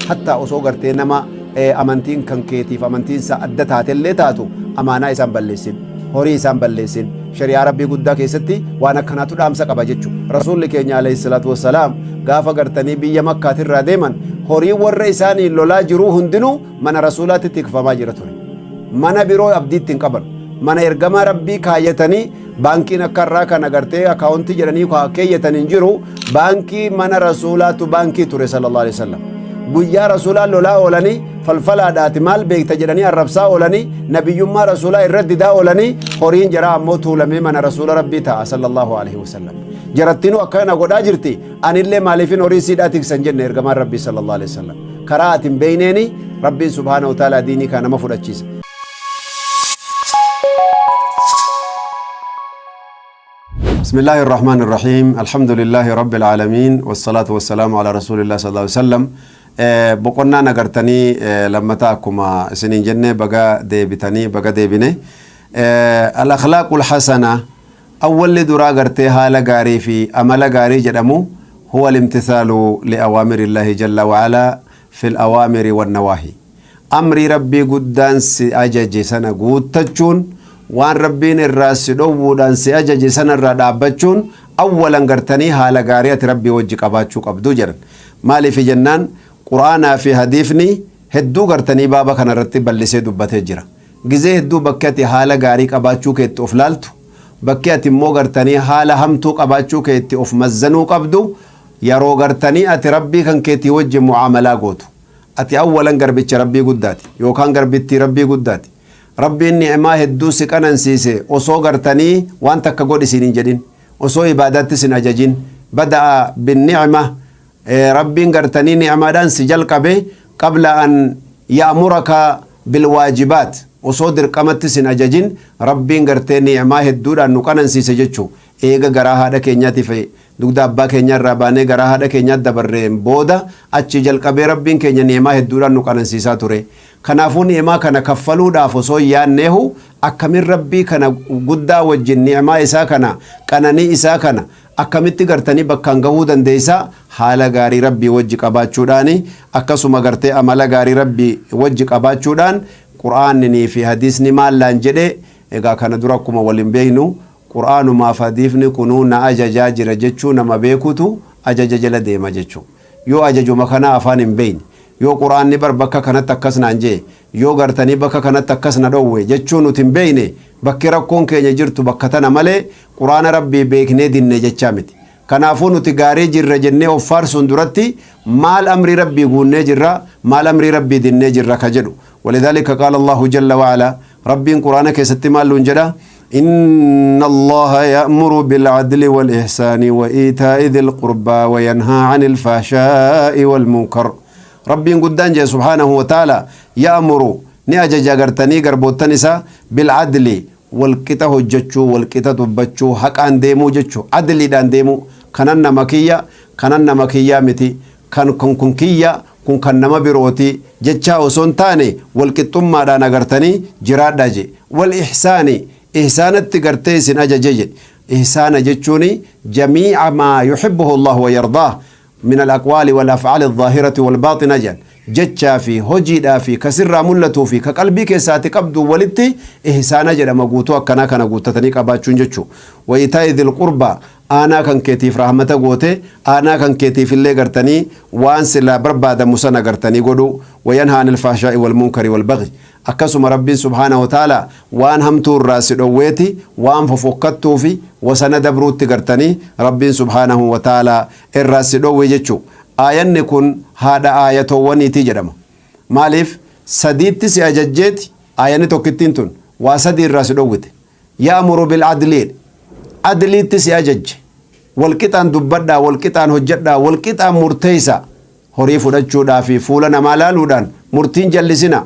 Hattaa osoo gartee nama amantiin kan keetiif amantiin isaa adda taatellee taatu, amaanaa isaan balleessin, horii isaan balleessin. Shari'aa Rabbii guddaa keessatti waan akkanaatu dhaamsa qaba jechu. Rasuulli keenya alayhi salaatu wassalaam gaafa gartanii biyya Makkaatirraa deeman, horii warra isaanii lolaa jiruu hundinuu mana Rasuulaatti tikfamaa jira ture. Mana biroo abdiitti hin qaban. Mana ergamaa Rabbii kaayyatanii, baankiin akka irraa kana gartee akaawuntii jedhanii keeyyatan hin jiru. Baankii mana Rasuulaatu baankii ture, sallallahu alaihi wasallam. Guyyaa Rasuulaa lolaa oolanii, falfalaadhaati maal beekta jedhanii arrabsaa oolanii, nabiyyummaa Rasuulaa irra didaa oolanii, horiin jaraa ammoo tuulamee mana Rasuula Rabbii ta'a, sallallahu alaihi wasallam. Jarattinuu akkana godhaa jirti, anillee maaliifin horii siidhaa tiksan jenne ergamaan Rabbii, sallallahu alaihi wasallam. Karaa ati hin beeyneeni Rabbiin subhaanahu wa ta'ala diinii kana nama fudhachiisa. بسم الله الرحمن الرحيم، الحمد لله رب العالمين، والصلاة والسلام على رسول الله صلى الله عليه وسلم. Boqonnaa nagartanii lammataa akkuma isiniin jenne, baga deebitanii, baga deebine. الأخلاق الحسنة, awwalli duraa gartee haala gaarii fi amala gaarii jedhamu, هو الامتثال لأوامر الله جل وعلا في الأوامر والنواهي. Amrii Rabbii guddaan si ajaje sana guuttachuun, waan Rabbiin irraa si dhowwuudhaan si ajaje sana irraa dhaabbachuun, awwalan gartanii haala gaarii ati Rabbii wajji qabaachuu qabdu jedhan. Maaliif jennaan, Quraanaa fi hadiifni hedduu gartanii baaba kana irratti bal'isee dubbatee jira. Gizee hedduu bakki ati haala gaarii qabaachuu keetti of laaltu, bakki ati immoo gartanii haala hamtuu qabaachuu keetti of mazzanuu qabdu, yeroo gartanii ati Rabbii kan keetii wajji mu'aamalaa gootu. Ati awwalan garbicha Rabbii guddaati yookaan garbittii Rabbii guddaati. Rabbiin ni'maa hedduu si qanansiise. Osoo gartanii waan takka godhi siin hin jedhin, osoo ibaadaatti sin ajajin, بدأ بالنعمة. Rabbiin gartanii ni'maadhaan si jalqabe قبل أن يأمرك بالواجبات. Osoo dirqamatti sin ajajin Rabbiin gartee ni'maa hedduudhaan nu qanansiise jechuu. Eega garaa haadha keenyaatiif dugda abbaa keenya irraa baanee garaa haadha keenyaatti dabarreen booda, achi jalqabee Rabbiin keenya ni'maa hedduudhaan nu qanansiisaa ture. Kanaafuu ni'maa kana kaffaluudhaaf osoo hin yaanneehu, akkamin Rabbii kana guddaa wajjin ni'maa isaa kana, qananii isaa kana akkamitti gartanii bakkaan gahuu dandeessa? Haala gaarii Rabbii wajji qabaachuudhaani, akkasuma gartee amala gaarii Rabbii wajji qabaachuudhaan. Qur'aanninii fi hadiisni maallaan jedhe? Egaa kana dura akkuma waliin beeknu, qur'aanumaaf hadiifni kunuu na ajajaa jira jechuu nama beekutu ajaja jala deema jechuu. Yoo ajajuma kana afaan hin beekne, yoo qur'aanni bar bakka kanatti akkas naan jee, yoo gartanii bakka kanatti akkas na dhowwe jechuu nuti hin beekne, bakki rakkoon keenya jirtu bakka tana malee qur'aana Rabbii beeknee dinne jechaa miti. Kanaafuu nuti gaarii jirra jennee of faarsuun duratti, maal amrii Rabbii guunnee jirra, maal amrii Rabbii dinnee jirra ka jedhu. ولذلك قال الله جل وعلا, Rabbiin qur'aana keessatti maal nuun jedha? إن الله يأمر بالعدل والإحسان وإيتاء ذي القربى وينهى عن الفحشاء والمنكر. Rabbiin guddaan jee سبحانه وتعالى, يأمر, ni ajaja gartanii garboottan isaa, بالعدل, walqixa hojjechuu, walqixa dubbachuu, haqaan deemuu jechuu, adliidhaan deemuu. Kanan nama kiyya, kanan nama kiyyaa miti, kan kun kiyya, kun kan nama birooti jechaa osoo hin taane, walqixxummaadhaan agartanii jiraadhaa je. والإحسان, ihsaanatti gartee isin ajaje jedhe. Ihsaana jechuun جميع ما يحبه الله ويرضاه من الأقوال والأفعال الظاهرة والباطنة jedhan. Jechaa fi hojiidhaa fi kasirraa mul'atuu fi ka qalbii keessaati qabdu walitti ihsaana jedhama. Guutuu akkanaa kana guuttatanii qabaachuun jechuu. وإيتاء ذي القربى, aanaa kan keetiif rahmata goote, aanaa kan keetiif illee gartanii waan silaa barbaadamu sana gartanii godhu. وينهى عن الفحشاء والمنكر والبغي, akkasuma Rabbiin سبحانه وتعالى waan hamtuu irraa si dhowweeti, waan fofokkattuu fi wasana dabruutti gartanii Rabbiin سبحانه وتعالى irraa si dhowwe jechuu. Aayanni kun haadha aayatoowwaniiti jedhama. Maaliif? Sadiitti si ajajjeeti. Aayanni tokkittiin tun waa sadii irraa si dhowwite. يأمر بالعدل, adliitti si ajajje. Walqixaan dubbadhaa, walqixaan hojjedhaa, walqixaan murteeysa. Horii fudhachuudhaa fi fuula namaa laaluudhaan murtiin jallisina.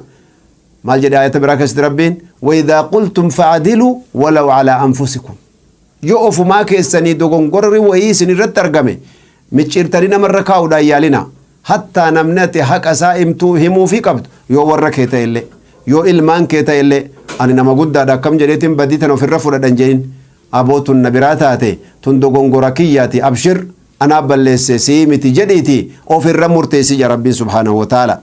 Maal jedhe ayata biraa keessatti Rabbiin? وإذا قلتم فاعدلوا ولو على أنفسكم. Yoo ofumaa keessanii dogongorri wayii isin irratti argame, micciirtanii namarra kaa'uudhaan yaalina. Hattaa namni ati haqa isaa himtuu himuufii qabdu yoo warra kee ta'e illee, yoo ilmaan kee ta'e illee, ani nama guddaadha akkam jedheetiin badii tana ofirra fudhadhan jedhin. Aboo, tun na biraa taate, tun dogongora kiyyaati, abshir. Anaa balleesse sii miti jedhiiti of irra murteessi jedha Rabbiin subhaanahu wa ta'ala.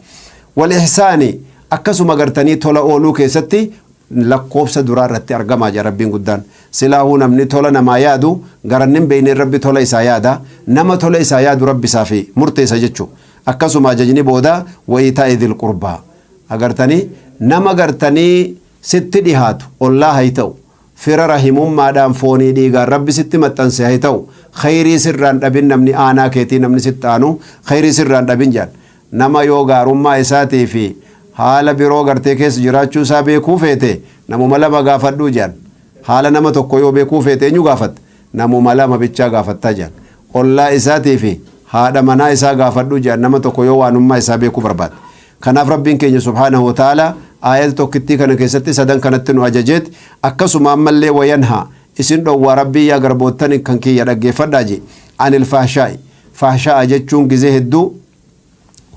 Wal ihsaani, akkasuma gartanii tola ooluu keessatti lakkoofsa duraa irratti argamaa jedha Rabbiin guddaan. Silaahuu namni tola namaa yaadu garanni hin beekneen Rabbi tola isaa yaada. Nama tola isaa yaadu Rabbi isaaf murteessa jechuudha. Akkasuma ajajni booda wa'iitaa'i dhil qurbaa. Agartanii nama gartanii sitti dhihaatu ollaa hay ta'u, fira rahimummaadhaan foonii dhiigaan Rabbi sitti maxxanse hay ta'u, khayrii sirraan dhabin, namni aanaa keetii, namni sitti aanu khayrii sirraan dhabin jedhan. Nama yoo gaarummaa isaatii fi haala biroo gartee keessa jiraachuu isaa beekuu feete namuma lama gaafadhuu jedhan. Haala nama tokko yoo beekuu feete eenyu gaafatta? Namuma lama bichaa gaafattaa jedhan. Ollaa isaatii fi haadha manaa isaa gaafadhuu jedhan, nama tokko yoo waanummaa isaa beekuu barbaade. Kanaaf Rabbiin keenya subhaanahu wa ta'ala aayata tokkittii kana keessatti sadan kanatti nu ajajeet, akkasuma ammallee wayanhaa, isin dhowwaa Rabbii, yaa garboottan kan kiyya dhaggeeffadhaa je, anil fahshaa'i. Fahshaa'a jechuun gizee hedduu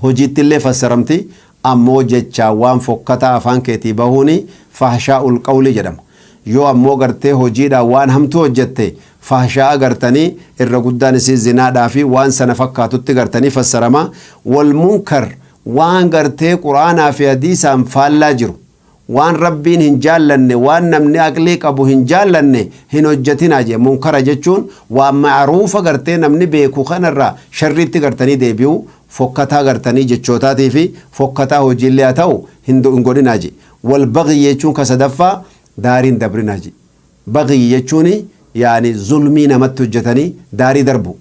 hojiitti illee fassaramti, ammoo jechaa waan fokkataa afaan keetii bahuuni fahshaa'ul qawli jedhama. Yoo ammoo gartee hojiidhaan waan hamtuu hojjette fahshaa'a gartanii irra guddaan isii zinaadhaa fi waan sana fakkaatutti gartanii fassarama. Wal munkar, waan gartee Quraanaa fi hadiisaan faallaa jiru, waan Rabbiin hin jaallanne, waan namni aqlii qabu hin jaallanne hin hojjetinaa jee. Munkara jechuun waan ma'ruufa gartee namni beeku kanarraa sharriitti gartanii deebi'u, fokkataa gartanii jechootaatii fi fokkataa hojiillee haa ta'u hin godhinaa jee. Wal bagyi jechuun ka sadaffaa daariin dabrinaa jee. Bagyi jechuun yaani zulmii namatti hojjetanii daarii darbu.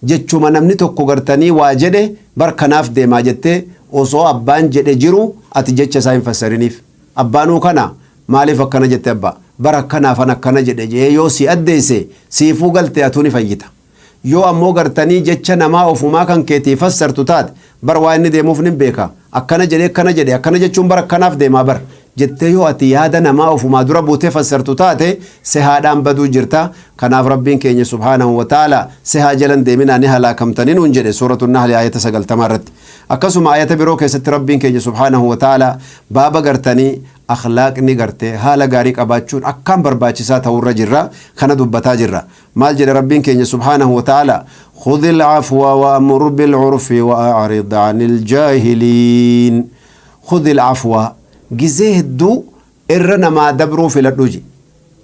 Jechuma namni tokko gartanii waa jedhe, bar kanaaf deemaa jettee osoo abbaan jedhe jiru ati jecha isaa hin fassariniif. Abbaanuu kana maaliif akkana jette, abbaa bar akkanaafan akkana jedhe jee yoo si addeesse siifuu galte, atuu ni fayyita. Yoo ammoo gartanii jecha namaa ofumaa kan keetii fassartu taate, bar waa inni deemuuf nin beeka, akkana jedhe, akkana jedhe, akkana jechuun bar akkanaaf deemaa bar jettee yoo ati yaada namaa ofumaa dura buutee fassartu taate sehaadhaan baduu jirta. Kanaaf Rabbiin keenya subhaanahu wa ta'ala sehaa jalan deeminaa, ni halaakamtanii nuun jedhe Suuratu Nahli ayata 90 irratti. Akkasuma ayata biroo keessatti Rabbiin keenya subhaanahu wa ta'ala baaba gartanii akhlaaqni gartee haala gaarii qabaachuun akkaan barbaachisaa ta'urra jirra kana dubbataa jirra. Maal jedhe Rabbiin keenya subhaanahu wa ta'ala? Khudhil afwa wa'mur bil urfi wa a'rid 'anil jaahiliin. Khudhil afwa, gizee hedduu irra namaa dabruu filadhu je.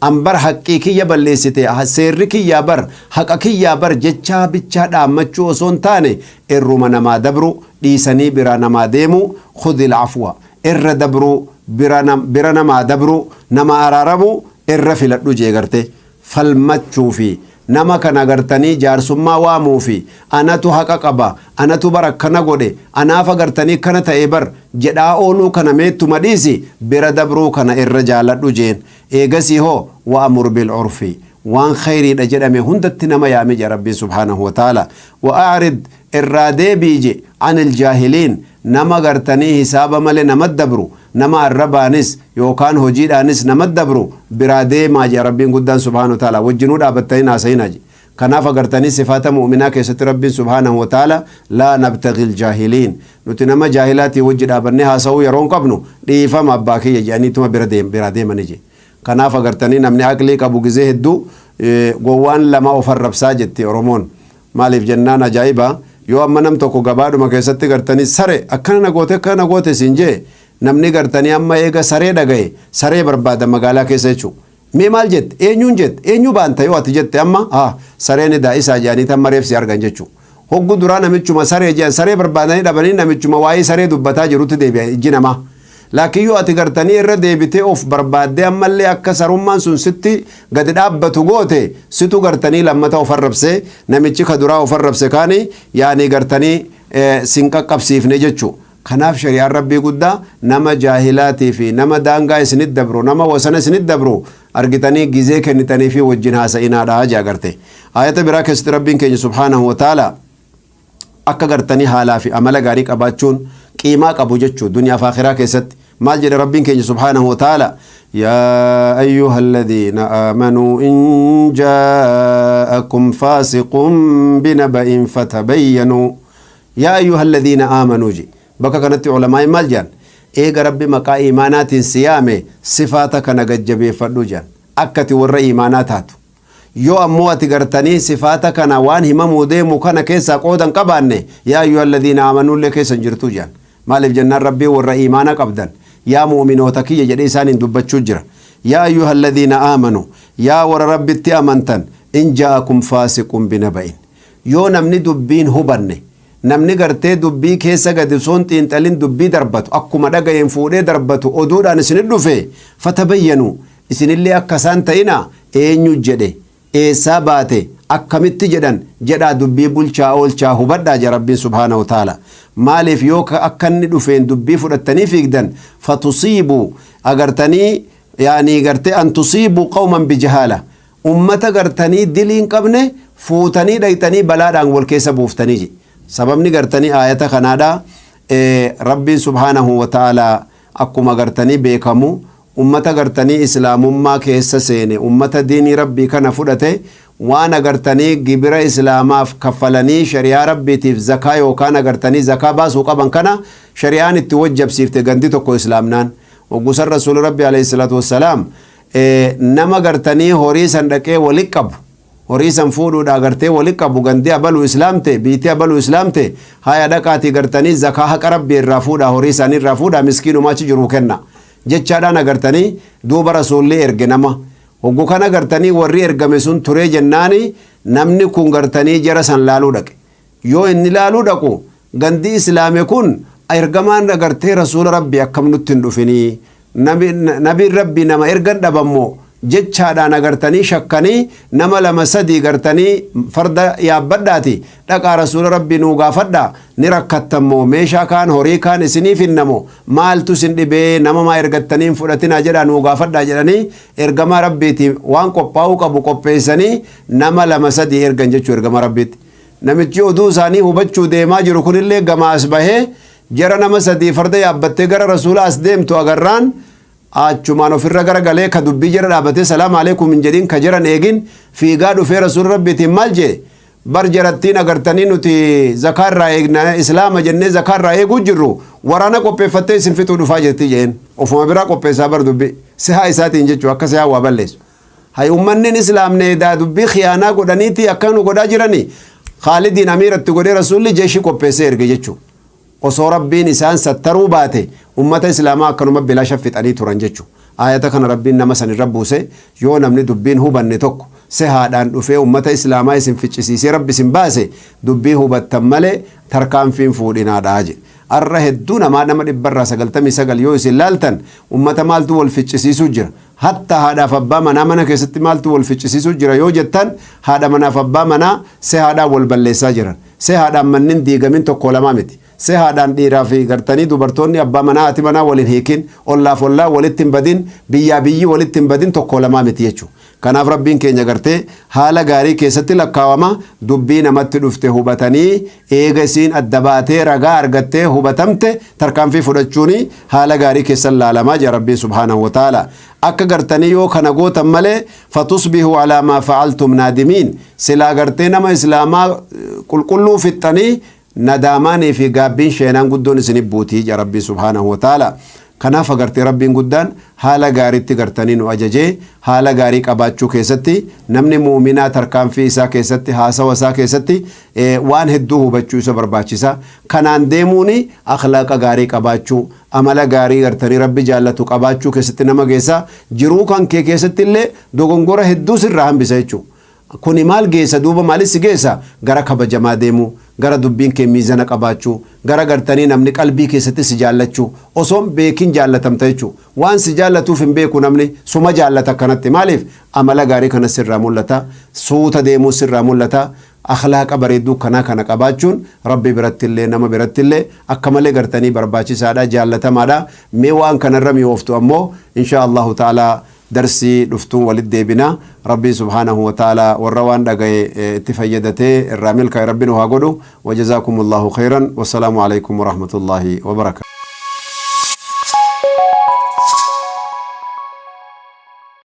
An bar haqqii kiyya balleessite, seerri kiyyaa bar, haqa kiyyaa bar jechaa bichaa dhaammachuu osoo hin taane irruma namaa dabru, dhiisanii biraa namaa deemuu. Khudhil afwa, irra dabruu, bira namaa dabruu, nama araaramuu irra filadhu jee. Gartee falmachuu fi nama kana gartanii jaarsummaa waamuu fi anatu haqa qaba, anatu bar akkana godhe, anaaf agartanii kana ta'e bar jedhaa ooluu kana meettuma dhiisi, bira dabruu kana irra jaaladhu jeen. Eegasii hoo wa'mur bil urfi, waan khayriidha jedhame hundatti nama yaame jedha Rabbiin subhaanahu wa ta'ala. Wa a'rid, irraa deebii je, anil jaahiliin, nama gartanii hisaaba malee nama dabru, nama arrabaanis yookaan hojiidhaanis nama dabru biraa deemaa jedha Rabbiin guddaan subhaanahu wa ta'ala. Wajjinuu dhaabattanii haasa'inaa je. Kanaaf agartanii sifaata mu'minaa keessatti Rabbiin subhaanahu wa ta'ala laa nabtagil jaahiliin, nuti nama jaahilaatii wajji dhaabannee haasa'uu yeroo hin qabnu, dhiifama abbaa kiyya jedhaniituma biraa deemani je. Kanaaf agartanii namni aqlii qabu gizee hedduu gowwaan lama of arrabsaa jetti Oromoon. Maaliif jennaan, ajaa'iba, yoo amma nam tokko gabaadhuma keessatti gartanii sare akkana na goote, akkana na goote siin jee, namni gartanii amma eega saree dhagaye saree barbaada magaalaa keessa jechuudha. Mee maal jette, eenyuun jette, eenyu baanta yoo ati jette, amma haa sareen edaa isaa jedhanii tamma reefsi argan jechuudha. Hoggu duraa namichuma saree jedhan saree barbaadanii dhabanii namichuma waa'ee saree dubbataa jirutti deebi'a ijji namaa. Laakiin yoo ati gartanii irra deebitee of barbaaddee ammallee akka sarummaan sun sitti gadi dhaabbatu goote, situ gartanii lammata of arrabse, namichi ka duraa of arrabse kaani yaani gartanii sin qaqqabsiifne jechuu. Kanaaf shari'aan Rabbii guddaa nama jaahilaatii fi nama daangaa isinit dabru, nama wasana isinit dabru argitanii gizee kennitanii fi wajjin haasa'inaadha jee agarte. Ayata biraa keessatti Rabbiin keenya subhaanahu wa ta'ala akka gartanii haalaa fi amala gaarii qabaachuun qiimaa qabu jechuu duniyaa fi akhiraa keessatti maal jedhe Rabbiin keenya subhaanahu wa ta'ala? Yaa ayyuha alladhiina aamanuu in jaa'akum faasiqun binaba'in fatabayyanuu. Yaa ayyuha alladhiina aamanuu je. Bakka kanatti ulamaa'in maal jedhan? Eega Rabbi maqaa iimaanaatiin si yaame sifaata kana gajjabeeffadhu jedhan, akka ati warra iimaanaa taatu. Yoo ammoo ati gartanii sifaata kana waan himamuu deemu kana keessaa qooda hin qabaanne, yaa ayyuhalladiina aamanuullee keessa hin jirtuu jedhan. Maaliif jennaan Rabbiin warra iimaana qabdan, yaa mu'uminoota kiyya jedhee isaaniin dubbachuu jira. Yaa ayyuhalladiina aamanu, yaa warra Rabbitti amantan, in jaa'akum faasiqun binaba'in. Yoo namni dubbiin hubanne, namni gartee dubbii keessa gadi osoo hin xiinxalin dubbii darbatu, akkuma dhagayeen fuudhee darbatu oduudhaan isinit dhufe, fatabayyanuu, isinillee akka isaan ta'inaa, eenyu jedhe, eessaa baate, akkamitti jedhan jedhaa dubbii bulchaa oolchaa hubadhaa jedha Rabbiin subhaanahu wa ta'ala. Maaliif yoo ka akka inni dhufeen dubbii fudhattanii fiigdan, fatusiibuu, agartanii, yaanii gartee an tusiibuu qawman bijahaala, ummata gartanii dilii hin qabne fuutanii dhayxanii balaadhaan wal keessa buuftanii jedhe. Sababni gartanii aayata kanaadha, Rabbiin subhaanahu wa ta'ala akkuma gartanii beekamu ummata gartanii islaamummaa keessa seene, ummata diinii Rabbii kana fudhate, waan agartanii gibira islaamaaf kaffalanii shari'aa Rabbiitiif zakaa yookaan agartanii zakaa baasuu qaban kana shari'aan itti wajjabsiifte. Gandi tokko islaamnaan hoggusan Rasuuli Rabbi alayhi salaatu wassalaam nama gartanii horii san dhaqee wali qabu, horii san fuudhuudha gartee wali qabu, gandi abalu islaamte, biitii abalu islaamte, haya dhaqaatii gartanii zakaa haqa Rabbii irraa fuudhaa, horii isaanii irraa fuudhaa, miskiinumaa achi jiruu kenna jechaadhaan agartanii duuba Rasuulli erge nama. Hoggu kana gartanii warri ergame sun turee jennaani namni kun gartanii jara san laaluu dhaqe. Yoo inni laaluu dhaqu gandi islaame kun ergamaan agartee Rasuula Rabbii akkam nutti hin dhufinii, nabiin Rabbii nama ergan dhabammoo jechaadhaan agartanii shakkanii, nama lama sadii gartanii farda yaabbadhaati dhaqaa Rasuula Rabbii nuu gaafadhaa, ni rakkattammoo, meeshaa kaan horii kaan isiniif hinnamoo, maaltu isin dhibee, nama maa ergattanii hin fudhatinaa jedhaa nuu gaafadhaa jedhanii ergamaa Rabbiiti waan qophaa'uu qabu qopheessanii nama lama sadii ergan jechuu ergamaa Rabbiitti. Namichi oduu isaanii hubachuu deemaa jiru kunillee gamaa as bahee jara nama sadii farda yaabbattee gara Rasuula as deemtu agarraan achumaan ofirra gara galee, ka dubbii jara dhaabatee salaam alaikum hin jedhin, ka jaran eegin fiigaa dhufee Rasuula Rabbiitiin maal jee? Bar jarattiin agartanii nuti zakaa irraa eegna, islaama jennee zakaa irraa eeguu jirru, waraana qopheeffattee isin fixuu dhufaa jirti jeen. Ofuma biraa qopheessaa bar dubbii sihaa isaatiin jechuu akka sihaa waa balleessu. Hay, ummanni islaamne edaa dubbii khiyaanaa godhaniiti akka nu godhaa jirani. Khaalidiin amiiratti godhee Rasuulli jeeshii qopheessee erge jechuu. Osoo Rabbiin isaan sattaruu baate ummata islaamaa akkanuma bilaasha fixanii turan jechuu. Aayata kana Rabbiin nama san irra buuse. Yoo namni dubbiin hubanne tokko sehaadhaan dhufee ummata islaamaa isin ficcisiisee Rabbi isin baase, dubbii hubattan malee tarkaanfiin fuudhinaadha jedhe. Arra hedduu namaa, nama 99% yoo isin laaltan, ummata maaltu wal ficcisiisuu jira? Hatta haadhaaf abbaa manaa mana keessatti maaltu wal ficcisiisuu jira yoo jettan, haadha manaaf abbaa manaa sehaadhaan wal balleessaa jiran. Sehaadhaan mannin diigamin tokko lamaa miti. Sehaadhaan dhiiraa fi gartanii dubartoonni abbaa manaa haati manaa wal hin hiikin, ollaaf ollaa walitti hin badin, biyyaa biyyi walitti hin badin tokko lamaa miti jechuudha. Kanaaf Rabbiin keenya gartee haala gaarii keessatti lakkaawama dubbii namatti dhufte hubatanii, eega isiin adda baatee ragaa argattee hubatamte tarkaanfii fudhachuuni haala gaarii keessan laalamaa jira Rabbiin subhaanahu wa ta'ala. Akka gartanii yoo kana gootan malee, fatusbihuu alaa maa fa'altum naadimiin, silaa gartee nama islaamaa qulqulluu fixxanii nadaamaanii fi gaabbiin sheenaan guddoon isinif buutii jedha Rabbiin subhaanahu wa ta'ala. Kanaaf agartee Rabbiin guddaan haala gaariitti gartanii nu ajajee, haala gaarii qabaachuu keessatti namni mu'uminaa tarkaanfii isaa keessatti, haasawa isaa keessatti waan hedduu hubachuu isa barbaachisa. Kanaan deemuuni akhlaaqa gaarii qabaachuu, amala gaarii gartanii Rabbi jaallatu qabaachuu keessatti nama geessa. Jiruu kan kee keessatti illee dogongora hedduu sirraa hambisa jechuudha. Kuni maal geessa duuba, maalis si geessa? Gara kabajamaa deemuu, gara dubbiin kee miizana qabaachuu, gara gartanii namni qalbii keessatti si jaallachuu. Osoo hin beekin jaallatamta jechuu. Waan si jaallatuuf hin beeku namni, suma jaallata akkanatti. Maaliif? Amala gaarii kana sirraa mul'ata, suuta deemuu sirraa mul'ata. Akhlaaqa bareedduu kanaa kana qabaachuun Rabbi birattillee nama birattillee akka malee gartanii barbaachisaadha, jaallatamaadha. Mee waan kanarra mi'ooftu ammoo inshaa Allahu ta'ala darsii dhuftuun walitti deebina. Rabbiin subhaanahu wa ta'ala warra waan dhagaye itti fayyadatee irraa milkaa'e Rabbi nu haa godhu. Wajazaakumullahu khayran, wassalaamu alaikum warahmatullaahi wabarakaatu.